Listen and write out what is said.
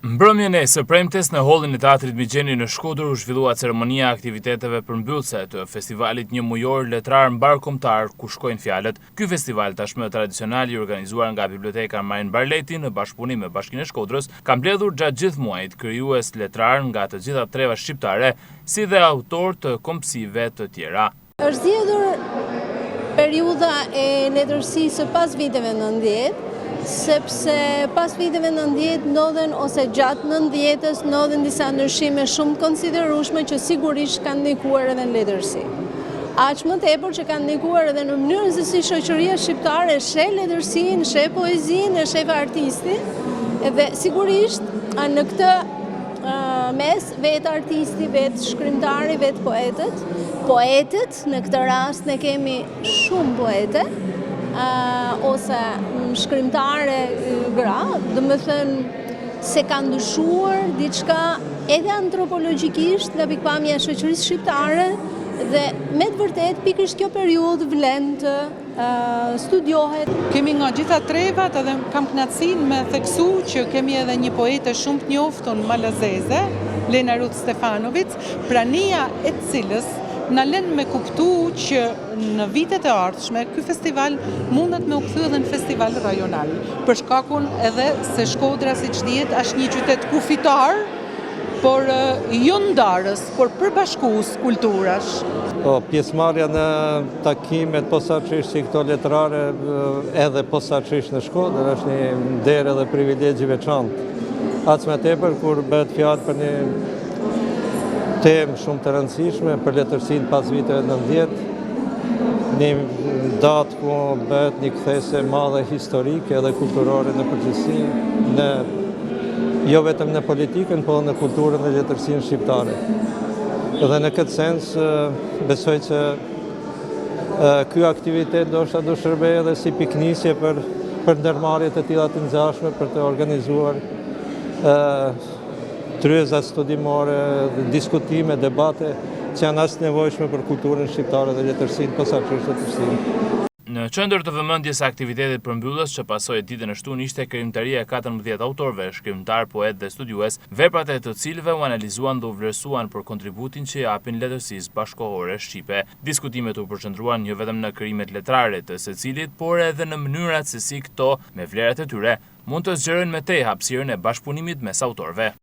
Mbrëmjen e së premtes në hollin e Teatrit Migjeni në Shkodër u zhvillua ceremonia e aktiviteteve përmbyllëse të festivalit njëmujor letrar mbarëkombëtar Ku shkojnë fjalët. Ky festival tashmë tradicional i organizuar nga Biblioteka Marin Barleti në bashkëpunim me Bashkinë e Shkodrës ka mbledhur gjatë gjithë muajit krijues letrarë nga të gjitha trevat shqiptare si dhe autorë të kombësive të tjera. Është zgjedhur periudha e letërsisë së pas viteve 90, sepse pas viteve 90 ndodhen ose gjatë 90-ës ndodhen disa ndryshime shumë të konsiderueshme që sigurisht kanë ndikuar edhe në letërsi. Aq më tepër që kanë ndikuar edhe në mënyrën se si shoqëria shqiptare sheh letërsinë, sheh poezinë, sheh artistin, dhe sigurisht në këtë mes Vetë artisti, vetë shkrimtari, vetë poetët. Poetët, në këtë rast ne kemi shumë poete, ose shkrimtare gra, domethënë se ka ndryshuar diçka edhe antropologjikisht nga pikëpamja e shoqërisë shqiptare dhe me të vërtetë pikërisht kjo periudhë vlen të studiohet. Kemi nga gjitha trevat edhe kam knaqësinë me theksu që kemi edhe një poete shumë të njoftun malazeze, Lena Ruth Stefanovic, prania e cilës na len me kuptu që në vitet e ardhshme ky festival mundet me u kthy edhe në festival rajonal, për shkakun edhe se Shkodra siç dihet është një qytet kufitar, por jo ndarës, por përbashkues kulturash. Po, pjesëmarrja në takimet posaçërisht si këto letrare edhe posaçërisht në Shkodër është një nder edhe privilegj i veçantë. Aq më tepër kur bëhet fjalë për një temë shumë të rëndësishme për letërsinë pas viteve 90, një datë ku bëhet një kthesë e madhe historike dhe kulturore në përgjithësi, në jo vetëm në politikën, po në kulturën dhe letërsinë shqiptare. Dhe në këtë sens, besoj që ky aktivitet ndoshta do shërbejë edhe si pikënisje për për ndërmarrje të tilla të ngjashme për të organizuar tryeza studimore, diskutime, debate që janë aq të nevojshme për kulturën shqiptare dhe letërsinë, posaçërisht letërsinë. Në qendër të vëmendjes së aktivitetit përmbyllës që pasoi ditën e shtunë ishte krijimtaria e 14 autorëve, shkrimtarë, poetë dhe studiues, veprat e të cilëve u analizuan dhe u vlerësuan për kontributin që japin letërsisë bashkëkohore shqipe. Diskutimet u përqendruan jo vetëm në krijimet letrare të secilit, por edhe në mënyrat se si këto, me vlerat e tyre, mund të zgjerojnë më tej hapësirën e bashkëpunimit mes autorëve.